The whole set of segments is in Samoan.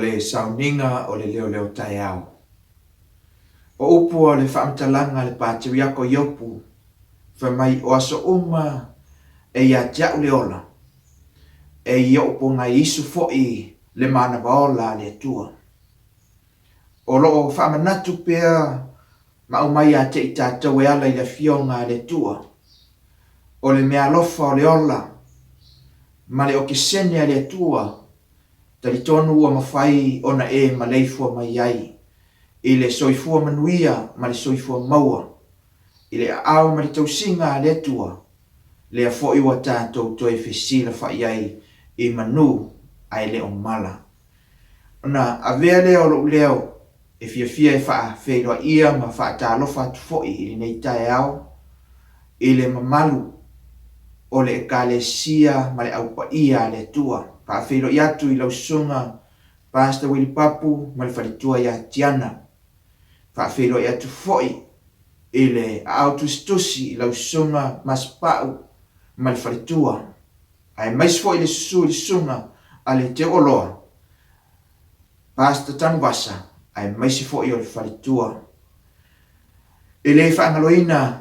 le sauniga o le leoleo taeao. O upu o le faamatalaga a le Pateriako Iopu, fai mai, O aso uma e ia te a'u le ola, e i o'u pogaiisu foi le manava ola a le Atua. O lo o faamanatu pea ma aumai ia te i tatou e ala i le Afioga a le Atua, o le meaalofa o le ola ma le okesene a le Atua, talitonu ua mafai ona e maleifua mai ai i le soifua manuia ma le soifua maua i le aao ma le tausiga a le Atua, lea foi ua tatou toe fesilafa'i ai i manu ae le o mala. Ona avea lea o lou leo e fiafia e faafeiloaia ma faatalofa atu foi i lenei taeao i le mamalu o le Ekalesia ma le Au Paia a le Atua. Faafeiloai atu i lau Susuga Pastor Willie Papu ma le faletua ia Tiana. Faafeiloai atu foi i le aao tusitusi i lau Susuga Masepau ma le faletua, aemaise foi le susu i le Susuga a le Teuoloa, Pastor Tanuvasa, aemaise foi o le faletua. E le faagaloina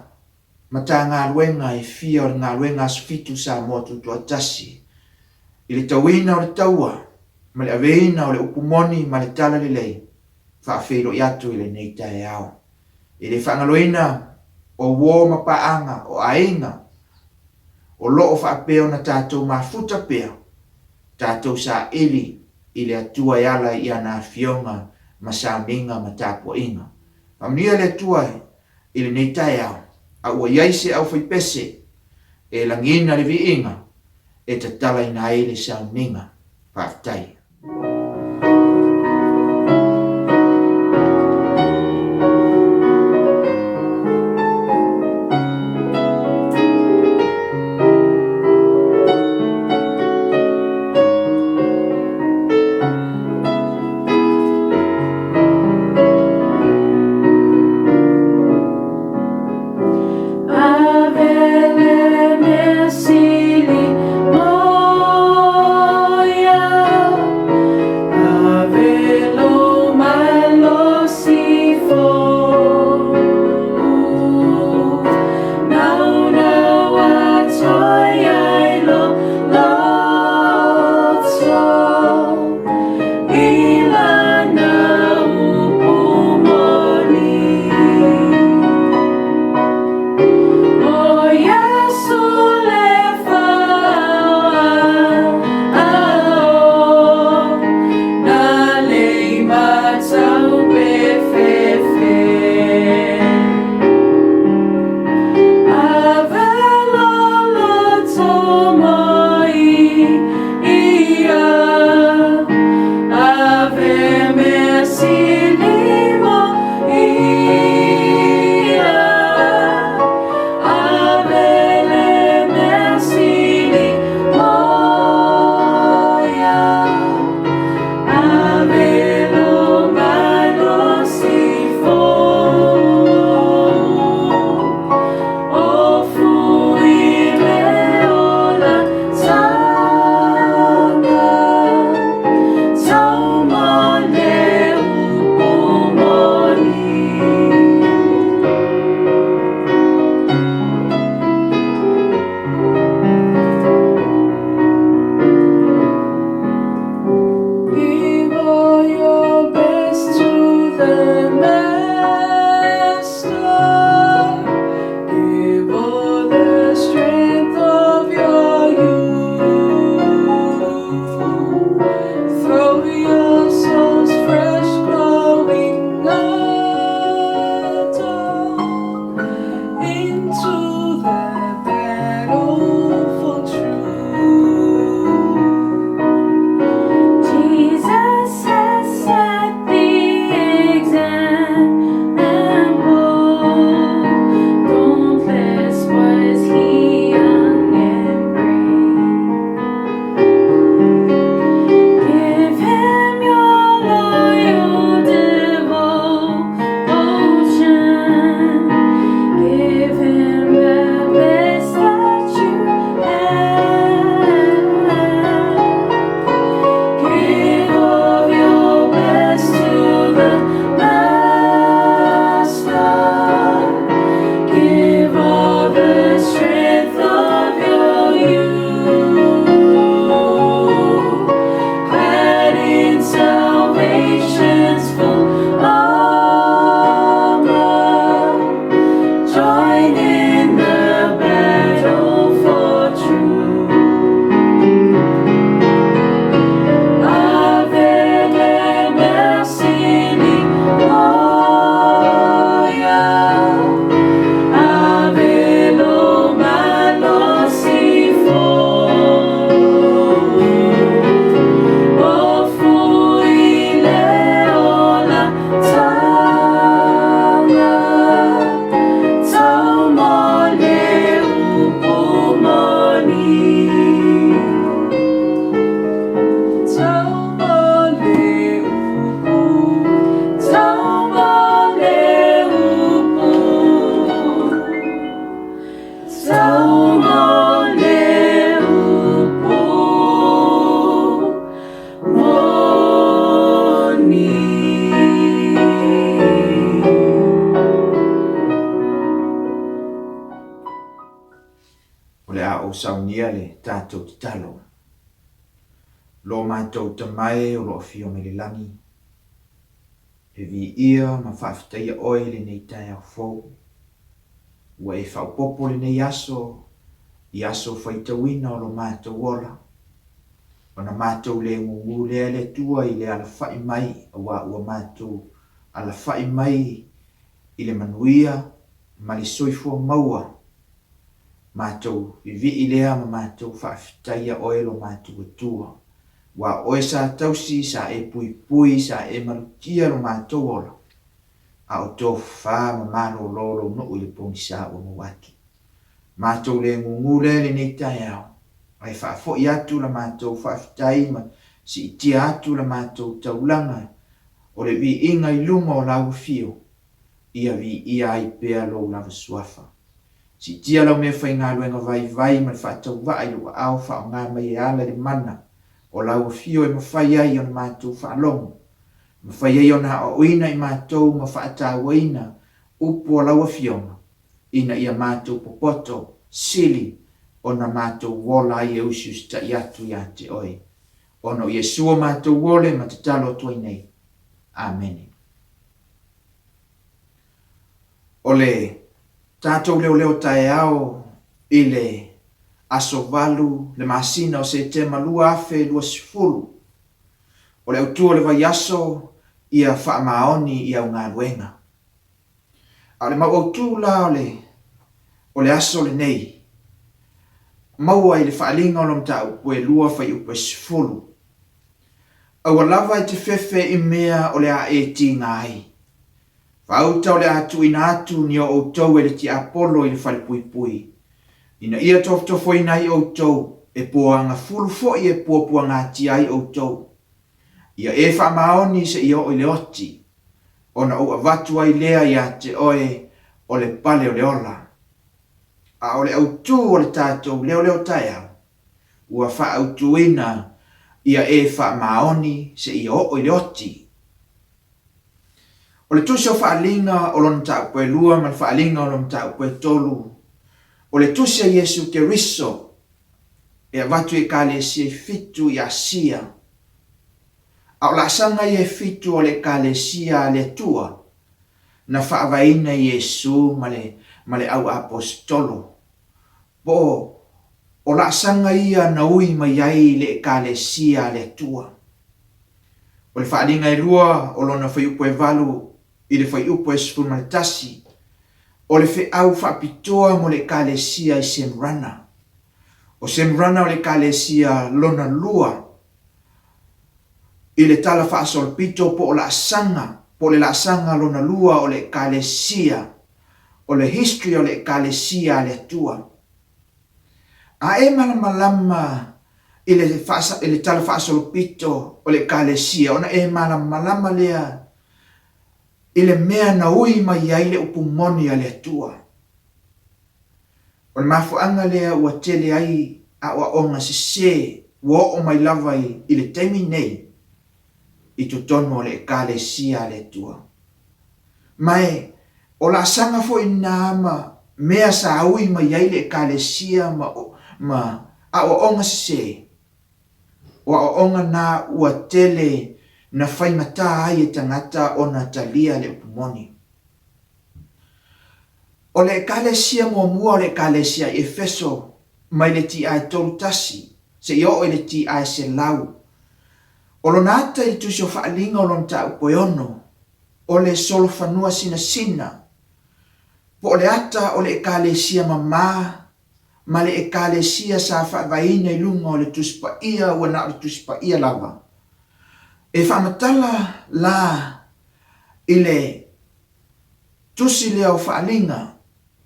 Matagaluega e fia o le galuega Aso Fitu Samoa Tutoatasi i le tauina o le taua ma le aveina o le upu moni ma le tala lelei faafeiloai atu i lenei taeao. E le faagaloina o uo ma paaga o aiga o lo o faapea ona tatou mafuta pea tatou saili i le Atua e ala i ana afioga ma sauniga ma tapuaiga. Faamanuia le Atua i lenei taeao, a ua i ai se aufaipese e lagiina le viiga e tatalaina ai le sauniga. Faafetai. Ave le mea sili mo iau. Sauga o le upu moni. O le a ou saunia le tatou tatalo. Lo matou Tama e o lo afio mai le lagi, e viia ma faafetaia Oe i lenei taeao fou. Ua e faaopoopo lenei aso i aso faitauina o lo matou ola, ona matou le gugu lea e le Atua i le alafai mai aua ua matou alafai mai i le manuia ma le soifua maua. Matou vivii lea ma matou faafetaia Oe lo matou Atua, ua Oe sa tausi, sa e puipui, sa e malutia lo matou ola, a o tofa ma malolo lou nuu i le pogisa ua maua atu. Matou le gugu lea i lenei taeao, ae faafoi atu la matou faafetai ma siitia atu la matou taulaga o le viiga i luma o lau afio, ia viia ai pea lou lava suafa. Siitia lau meafaigaluega vaivai ma le faatauvaa i lou aao faaaoga mai e ala i le mana o lau afio e mafai ai ona matou faalogo, mafai ai ona aoaoina i matou ma faatauaina upu a lau Afioga, ina ia matou popoto sili ona matou ola ai e usiusitai atu ia te Oe. Ona o Iesu o matou ole ma tatalo atu ai nei. Amene. O le tatou leoleo taeao i le aso 8 le masina o Setema 2020, O le autu o le vaiaso ia faamaoni i au galuega. A o le mau autu la o le o le aso lenei, maua i le faaaliga o lona mataupu e 2 fuaiupu e 10. Aua lava e te fefe i mea o le a e tiga ai. Faauta o le a tuuina atu ni o outou e le tiapolo i le falepuipui, ina ia tofotofoina ai outou, e puaagafulu foi e puapuagatia ai outou. Ia e faamaoni seia oo i le oti, ona ou avatu ai lea ia te oe o le pale o le ola. A o le autu o le tatou leoleo taeao, ua faaautuina ia e faamaoni seia oo i le oti. O le tusi o Faaaliga o lona mataupu e 2 ma le Faaaliga o lona mataupu e 3, o le tusi a Iesu Keriso e avatu i Ekalesia e fitu i Asia. A o laasaga ia e fitu o le Ekalesia a le Atua na faavaeina e Iesu ma le, ma le au aposetolo, po o, o laasaga ia na ui mai ai le Ekalesia a le Atua. O le faaaliga e 2 o lona fuaiupu e 8 i le fuaiupu e 11, o le feau faapitoa mo le Ekalesia i Semrana. O Semrana o le Ekalesia lona lua i le tala faasolopito po o laasaga, po o le laasaga lona lua o le Ekalesia, o le history o le Ekalesia a le Atua. A e malamalama i le, i le tala faasolopito o le Ekalesia, ona e malamalama lea i le mea na ui mai ai le upu moni a le Atua. O le mafuaaga lea ua tele ai aoaoga sese ua oo mai lava i le taimi nei i totonu o le Ekalesia a le Atua. Ma e o laasaga foi na ma mea sa ui mai ai le Ekalesia ma, ma aoaoga sese. O aoaoga na ua tele na faigata ai e tagata ona talia le upu moni. O le Ekalesia muamua o le Ekalesia i Efeso mai le TI 31 seia oo i le TI 100. O lona ata i le Tusi o Faaaliga o lona mataupu e 6, o le solofanua sinasina, po o le ata o le Ekalesia mamā ma le Ekalesia sa faavaeina i luga o le Tusi Paia ua na o le Tusi Paia lava. E faamatala la i le Tusi lea o Faaaliga,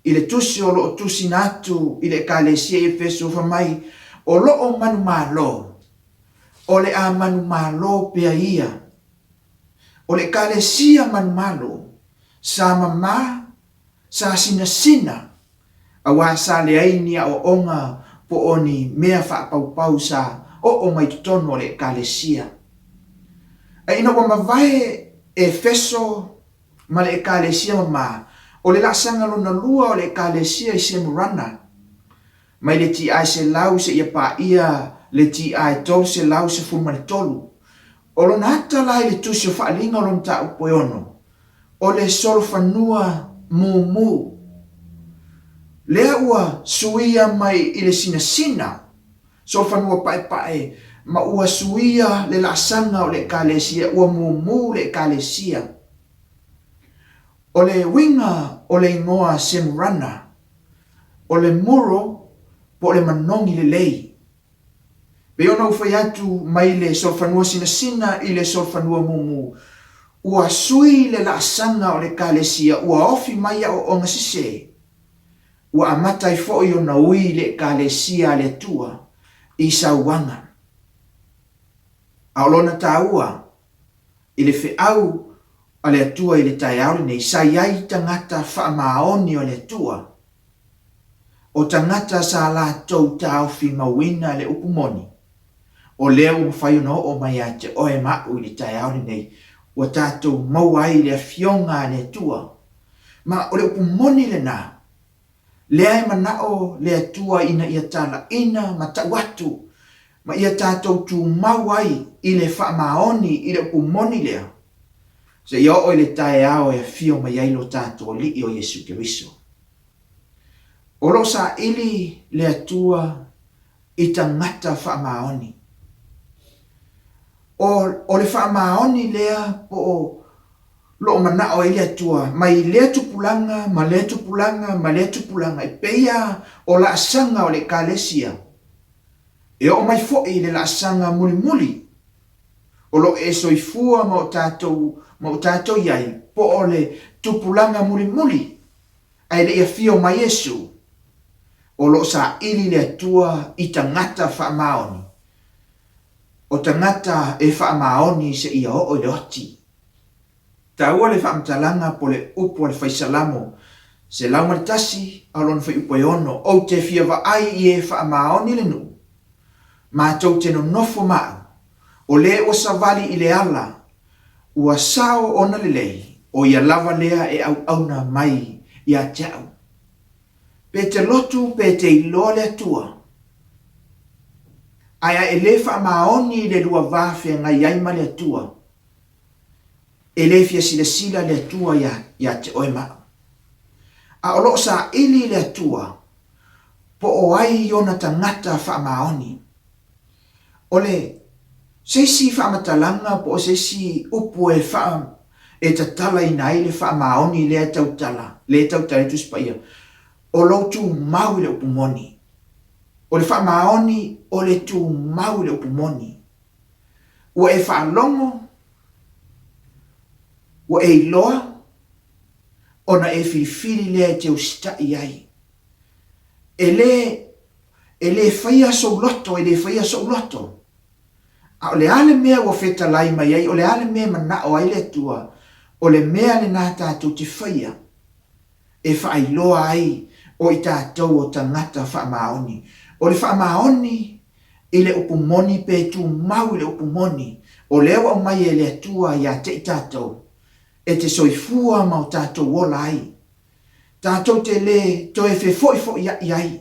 i le tusi o lo o tusina atu i le Ekalesia i Efeso fai mai, O lo o manumalo, o le a manumalo pea ia. O le Ekalesia manumalo, sa mamā, sa sinasina. Aua sa leai ni aoaoga po o ni mea faapaupau sa oo mai totonu o le Ekalesia. Ae ina ua mavae Efeso ma le Ekalesia mama, o le laasaga lona lua o le Ekalesia i Semurana, mai le TI 100 seia paia le TI 313, o lona ata la i le Tusi o Faaaliga o lo Mataupu e ono, o le solofanua mumu. Lea ua suia mai i le sinasina, solofanua paepae, ma ua suia le laasaga o le Ekalesia, ua mumu le Ekalesia. O le uiga o le igoa Semurana, o le muro po o le manogi lelei. Pei ona ou fai atu mai le solofanua sinasina i le solofanua mumu, ua sui le laasaga o le Ekalesia, ua ofi mai aoaoga sese, ua amata ai foi ona ui le Ekalesia a le Atua i sauaga. A o lona taua i le feau a le Atua i le taeao lenei, sa i ai tagata faamaoni o le Atua, o tagata sa latou taofi mauina le upu moni, o lea ua mafai ona oo mai ia te oe ma aʻu i le taeao lenei, ua tatou maua ai le Afioga a le Atua. Ma o le upu moni lena, lea e manao le Atua ina ia talaina ma tau atu, ma ia tatou tumau ai i le faamaoni i le upu moni lea, seia oo i le taeao e afio mai ai lo tatou Alii o Iesu Keriso. O lo o saili le Atua i tagata faamaoni. O, o le faamaoni lea po o lo o manao ai le Atua mai lea tupulaga ma lea tupulaga ma lea tupulaga e pei lava o laasaga o le Ekalesia e oo mai foi i le laasaga mulimuli o lo o e soifua ma o tatou ma o tatou i ai po o le tupulaga mulimuli ae le i afio mai Iesu, o lo o saili le Atua i tagata faamaoni, o tagata e faamaoni seia oo i le oti. Taua le faamatalaga po le upu a le Fai Salamo 101 a o lona fuaiupu e 6, Ou te fia vaai i e faamaoni le nuu, matou te nonofo ma au, o le ua savali i le ala Ua sao ona lelei, ʻo ia lava lea e auauna mai ia te au. Pe te lotu pe te iloa le Atua, ae a e le faamaoni i le lua va feagai ai ma le Atua, e le fia silasila le Atua ia, ia te oe ma au. A o lo o saili le Atua, po o ai ona tagata faamaoni. O le se isi faamatalaga po o se isi upu e faa e tatalaina ai le faamaoni lea e tautala, lea e tautala ai le Tusi Paia, o lou tumau i le upu moni. O le faamaoni o le tumau i le upu moni. Ua e faalogo, ua e iloa, ona e filifili lea e te usitai ai. E le E le faia sou loto, e le faia soʻu loto. A o le a le mea ua fetalai mai ai, o le a le mea e manao ai le Atua, o le mea lena tatou te faia e faailoa ai o i tatou o tagata faamaoni. O le faamaoni i le upu moni pe tumau i le upu moni, o lea ua aumai e le Atua ia te i tatou, e te soifua ma o tatou ola ai. Tatou te lē toe fefo'ifo'ia'i ai,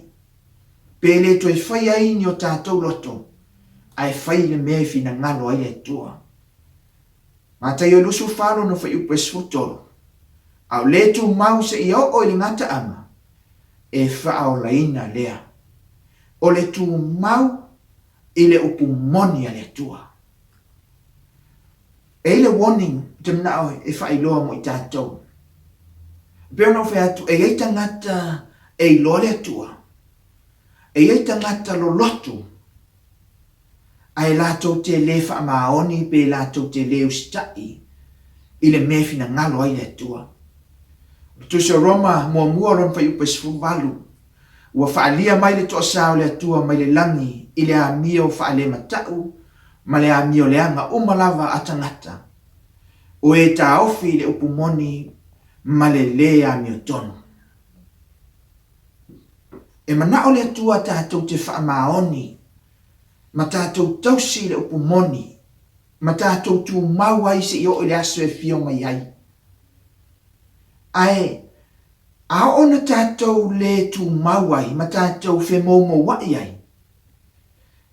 pe lē toe fai ai ni o tatou loto, ae fai le mea e finagalo ai le Atua. Mataio 24 lona fuaiupu e 13, A o lē tumau seia oo i le gataaga, e faaolaina lea. O le tumau i le upu moni a le Atua. E i ai le warning ou te manao e faailoa mo i tatou. E pei ona ou fai atu, e i ai tagata e iloa le Atua, e i ai tagata lolotu, ae latou te le faamaoni pe latou te le usitai i le mea e finagalo ai le Atua. O le Tusi o Roma muamua lona fuaiupu e 18, ua faaalia mai le toasa o le Atua mai le lagi i le amio faalematau ma le amio leaga uma lava a tagata, o e taofi i le upu moni ma le lē amiotonu. E manao le Atua tatou te faamaoni ma tatou tausi i le upu moni ma tatou tumau ai seia oo i le aso e afio mai ai. Ae a oo na tatou le tumau ai ma tatou femoumoua'i ai,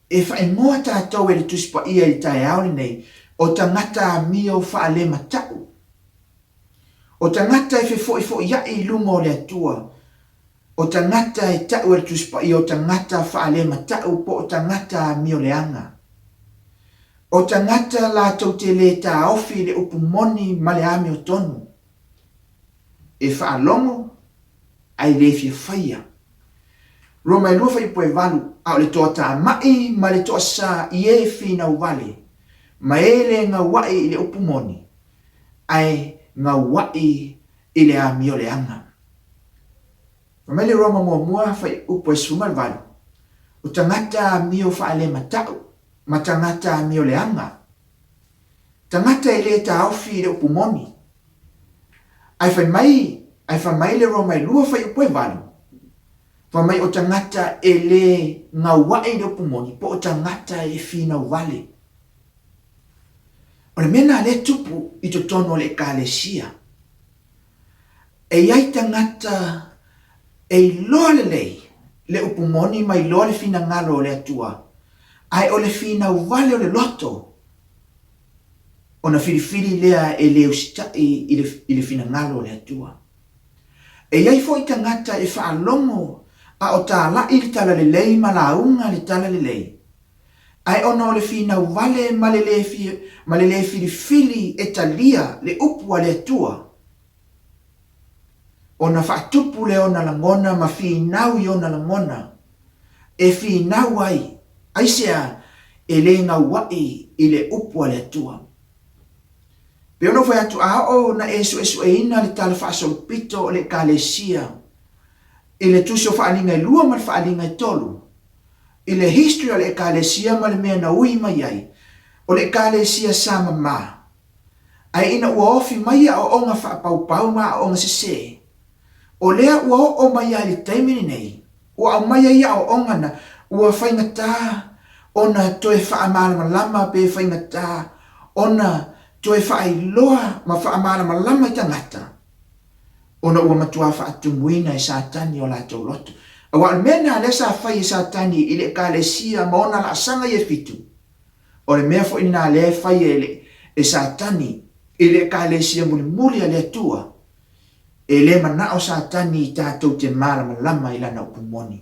e faaigoa tatou e le Tusi Paia i le taeao lenei o tagata amio faalemata'u, o tagata e fefo'ifo'ia'i i luga o le Atua, o tagata e ta'u e le Tusi Paia o tagata faalemata'u po o tagata amio leaga. O tagata latou te lē taofi i le upu moni ma le amiotonu. E faalogo ae le fia faia. Roma e 2 fuaiupu e 8, A o le toatama'i ma le toasā i e finau vale, ma e le gaua'i i le upu moni, ae gaua'i i le amio leaga. Fai mai le Roma muamua fuaiupu e 18, O tagata amio faalemata'u ma tagata amio leaga, tagata e le taofi i le upu moni. Ae fai mai, ae fai mai le Roma e 2 fuaiupu e 8, fai mai o tagata e le gaua'i i le upu moni po o tagata e finau vale. O le mea lena lea e tupu i totonu o le Ekalesia. E i ai tagata e iloa lelei le upu moni ma iloa le finagalo o le Atua, ae o le finau vale o le loto, ona filifili lea e le usitaʻi i le, i le finagalo o le Atua. E i ai foi tagata e faalogo a o tālaʻi le talalelei ma lauga le talalelei, ae ona o le finau vale ma le lē ma le lē filifili e talia le upu a le Atua, ona faatupu le ona lagona ma finau i ona lagona, e finau ai, aisea e lē gauaʻi i le upu a le Atua. Pei ona ou fai atu, a oo na e suesueina le tala faasolopito o le Ekalesia i le Tusi o Faaaliga e 2 ma le Faaaliga e 3, i le history o le Ekalesia ma le mea na ui mai ai, o le Ekalesia sa mamā. Ae ina ua ofi mai aoaoga faapaupau ma aoaoga sesē, o lea ua oo mai lava i le taimi lenei, ua aumai ai aoaoga na ua faigata ona toe faamalamalama pe faigata ona toe faailoa ma faamalamalama i tagata, ona ua matua faatumuina e Satani o latou loto. Aua o le mea lena lea sa fai e Satani i le Ekalesia ma ona laasaga ia e fitu, o le mea foi lena lea e fai e le e Satani i le Ekalesia mulimuli a le Atua, e le manao Satani i tatou te malamalama i lana upu moni.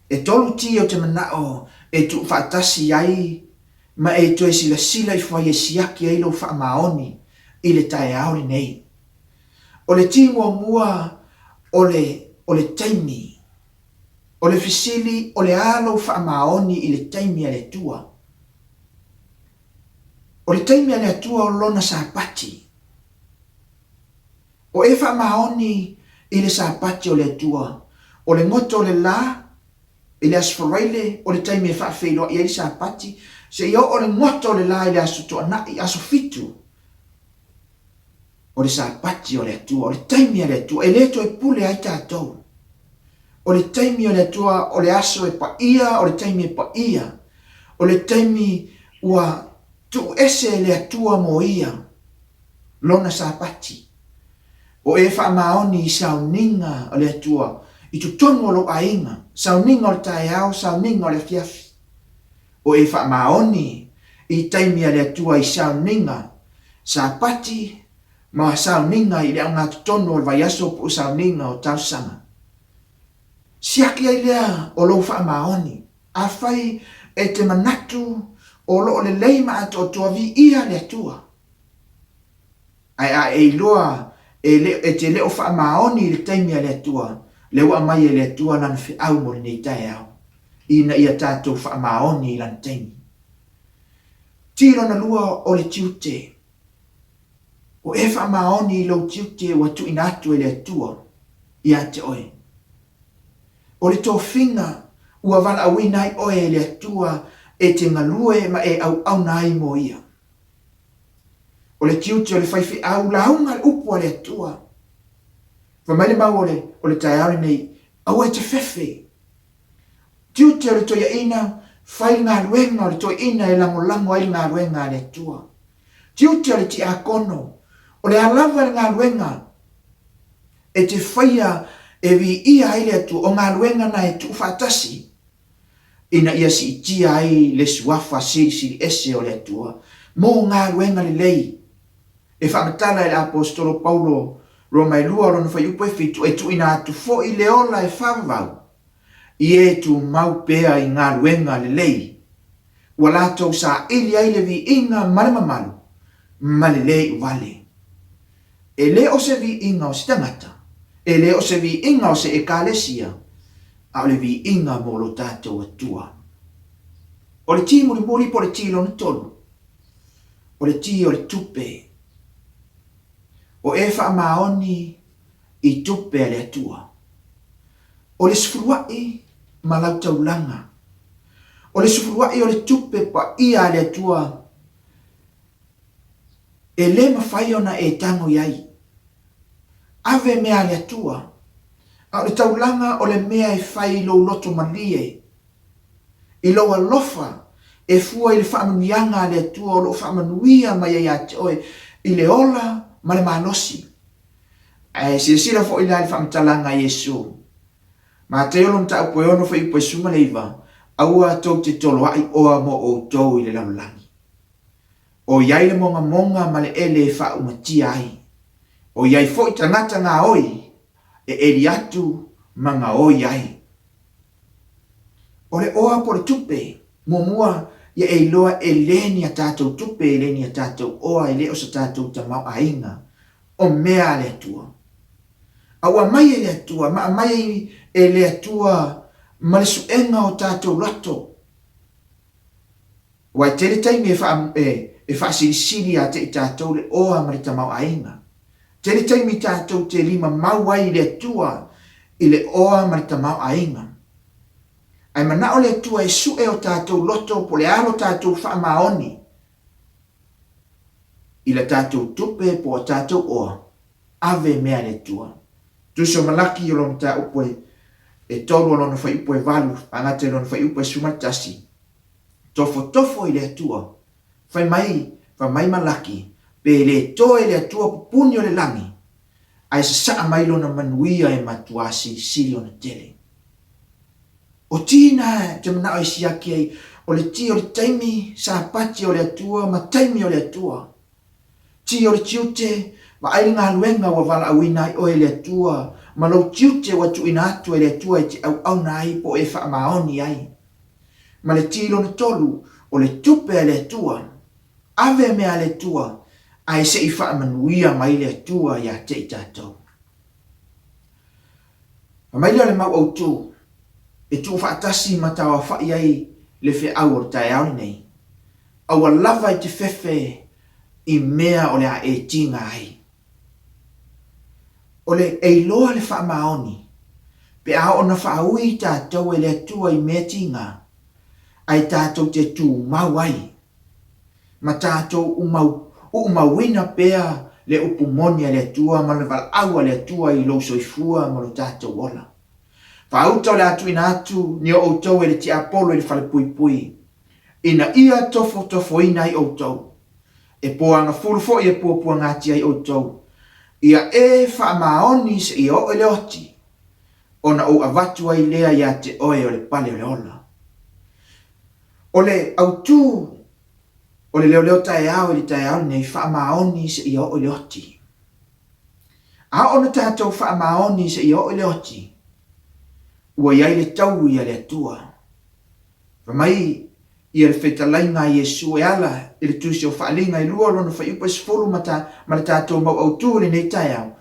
E tolu ti o te manao e tuufaatasi ai ma e toe silasila ifo ai e siaki ai lou faamaoni i le taeao lenei. O le ti muamua o le, o le taimi. O le fesili, o le a lou faamaoni i le taimi a le Atua? O le taimi a le Atua o Lona Sapati. O e faamaoni i le Sapati o le Atua, o le goto o le la, I le Aso Faraile, o le taimi e faafeiloai ai le Sapati, seia oo le goto o le la i le Aso Toanai, Aso Fitu, o le Sapati o le Atua, o le taimi a le Atua, e le toe pule ai tatou. O le taimi o le Atua, o le aso e paia, o le taimi e paia, o le taimi ua tuu ese e le Atua mo ia, Lona Sapati. O e faamaoni i sauniga o le Atua i totonu o lou aiga, sauniga o le taeao, sauniga o le afiafi. O e faamaoni i taimi a le Atua i sauniga Sapati ma sauniga i le augatotonu o le vaiaso po o sauniga o talosaga. Siaki ai lea o lou faamaoni, afai e te manatu o lo o lelei ma atoatoa viia le Atua. Ae a e iloa e le, e te le o faamaoni i le taimi a le Atua, lea ua aumai e le Atua Lana feau mo lenei taeao, ina ia tatou faamaoni i Lana taimi. Ti lona lua o le tiute. O e faamaoni i lou tiute ua tuuina atu e le Atua ia te oe. O le tofiga ua valaauina ai oe e le Atua e te galue ma e auauna ai mo Ia. O le tiute o le faifeau lauga le upu a le Atua. Fai mai le mau o le, o le taeao lenei, Aua e te fefe. Tiute o le toeaina, fai le galuega o le toeaina e lagolago ai le galuega a le Atua. Tiute o le tiakono, o le a lava le galuega e te faia e viia ai le Atua, o galuega na e tuufaatasi ina ia siitia ai le suafa silisili ese o le Atua mo galuega lelei. E faamatala e le Aposetolo Paulo Roma e lua lona fuaiupu e fitu, e tuuina atu foi le ola e faavavau i e tumau pea i galuega lelei, ua latou saili ai le viiga ma le mamalu ma le le iuvale. E le o se viiga o se tagata, e le o se viiga o se Ekalesia, a o le viiga mo lo tatou Atua. O le ti mulimuli po o le ti lona tolu, o le ti o le tupe. O e faamaoni i tupe a le Atua. O le sefulua'i ma lau taulaga. O le sefulua'i o le tupe paia a le Atua e le mafai ona e tago i ai. Ave mea a le Atua, a o le taulaga o le mea e fai i lou loto malie, i lou alofa e fua i le faamanuiaga a le Atua o lo o faamanuia mai ai ia te oe i le ola ma le malosi. Ae silasila foi la i le faamatalaga a Iesu. Mateo lona mataupu e 6 fuaiupu e 19, Aua tou te toloa'i oa mo outou i le lalolagi. O i ai le mogamoga ma le ele e faaumatia ai. O i ai foi tagata gaoi e eli atu ma gaoi ai. O le oa po o le tupe, muamua ia e iloa e le ni a tatou tupe, e le ni a tatou oa, e le o sa tatou tamaoaiga, o mea a le Atua. A ua aumai e le Atua, ma aumai ai e le Atua ma le suega o tatou loto. Aua e tele taimi e faa, e, e faasilisili ia te i tatou le oa ma le tamaoaiga. Tele taimi tatou te lima mau ai i le Atua i le oa ma le tamaoaiga. Ae manao le Atua e sue o tatou loto po o le a lo tatou faamaoni i la tatou tupe po o a tatou oa, ave mea a le Atua. Tusi o Malaki o lona mataupu e, e tolu o lona fuaiupu e valu, agata i lona fuaiupu e 11, Tofotofo i le Atua, Fai mai, fai mai Malaki, pe le toe le Atua pupuni o le lagi, ae sasaa mai lona manuia e matuā silisili ona tele. O ti na te manao e siaki ai, o le ti o le taimi Sapati o le Atua ma taimi o le Atua. Ti o le tiute, vaai le galuega ua valaauina ai oe e le Atua, ma lou tiute ua tuuina atu e le Atua e te auauna ai po o e faamaoni ai. Ma le ti lona tolu, o le tupe a le Atua. Ave mea a le Atua, ae se i faamanuia mai le Atua ia te i tatou. Fai mai lea o le mau autu, e tuufaatasi ma tauafa'i ai le feau o le taeao lenei, aua lava e te fefe i mea o le a e tiga ai. O le e iloa le faamaoni, pe a oo na faaui tatou e le Atua i mea tiga, ae tatou te tumau ai, ma tatou umau, uumauina pea le upu moni a le Atua ma le valaau a le Atua i lou soifua ma lo tatou ola. Faauta o le a tuuina atu ni o outou e le tiapolo i le falepuipui, ina ia tofotofoina ai outou, e poagafulu foi e puapuagatia ai outou, ia e faamaoni seia oo i le oti, ona ou avatu ai lea ia te oe o le pale o le ola. O le autu o le leoleo taeao i le taeao lenei, faamaoni seia oo i le oti. A oo na tatou faamaoni seia oo i le oti, ua i ai le taui a le Atua. Fai mai ia le fetalaiga a Iesu e ala i le Tusi o Faaliga e lua lona fuaiupu e sefulu ma ta, ma le tatou mau autu i lenei taeao,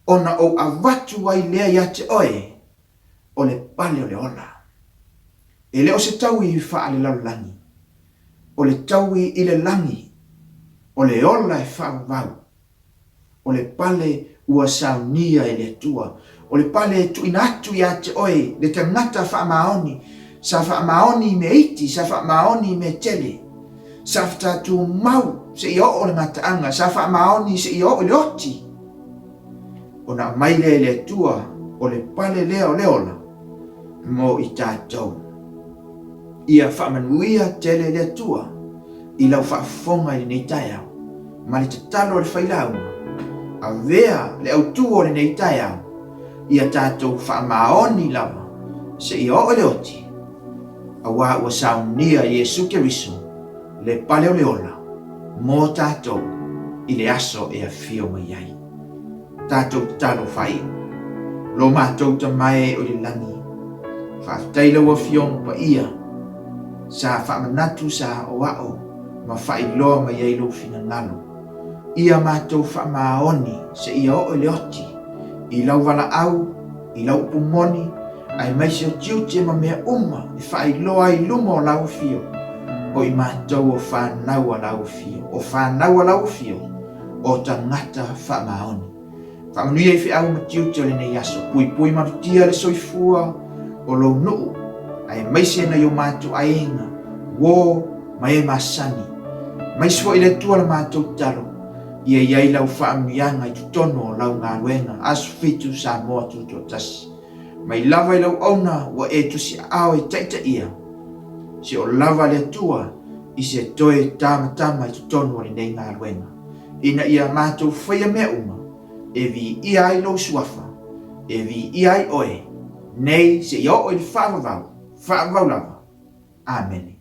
ona ou avatu ai lea ia te oe o le pale o le ola. E le o se taui faalelalolagi, o le taui i le lagi, o le ola e faavavau. O le pale ua saunia e le Atua. O le pale e tuuina atu ia te oe, le tagata faamaoni, sa faamaoni i mea iti, sa faamaoni i mea tele, sa fatatumau seia oo le gataaga, sa faamaoni seia oo i le oti, ona aumai lea e le Atua, o le pale lea o le ola. mo i tatou. Ia faamanuia tele le Atua i lau faafofoga i lenei taeao ma le tatalo a le failauga, avea le autu o lenei taeao ia tatou faamaoni lava seia oo i le oti, aua ua saunia Iesu Keriso le pale o le ola mo tatou i le aso e afio mai ai. Tatou tatalo faaiu. Lo matou Tama e o i le lagi, faafetai i lau Afioga Paia sa faamanatu, sa aoao ma faailoa mai ai lou finagalo. Ia matou faamaoni seia oo i le oti, i lau valaau, i lau upu moni, aemaise o tiute ma mea uma e faailoa ai i luma o lau Afio, o i matou o fanau a lau Afio, o fanau a lau Afio, o tagata faamaoni. Faamanuia i feau ma tiute o lenei aso, puipui malutia le soifua o lou nuu, aemaise nai o matou aiga, uo ma e masani. Aemaise foi le Atua la matou tatalo, ia i ai lau faamanuiaga i totonu o lau galuega, Aso Fitu Samoa Tutoatasi. Mai lava i lau auna ua e tusiaao e taitaia, se o lava le Atua i se toe tamatama i totonu o lenei galuega, ina ia matou faia mea uma e viia ai lou suafa, e viia ai oe, nei seia oo i le faavavau, faavavau lava. Amene.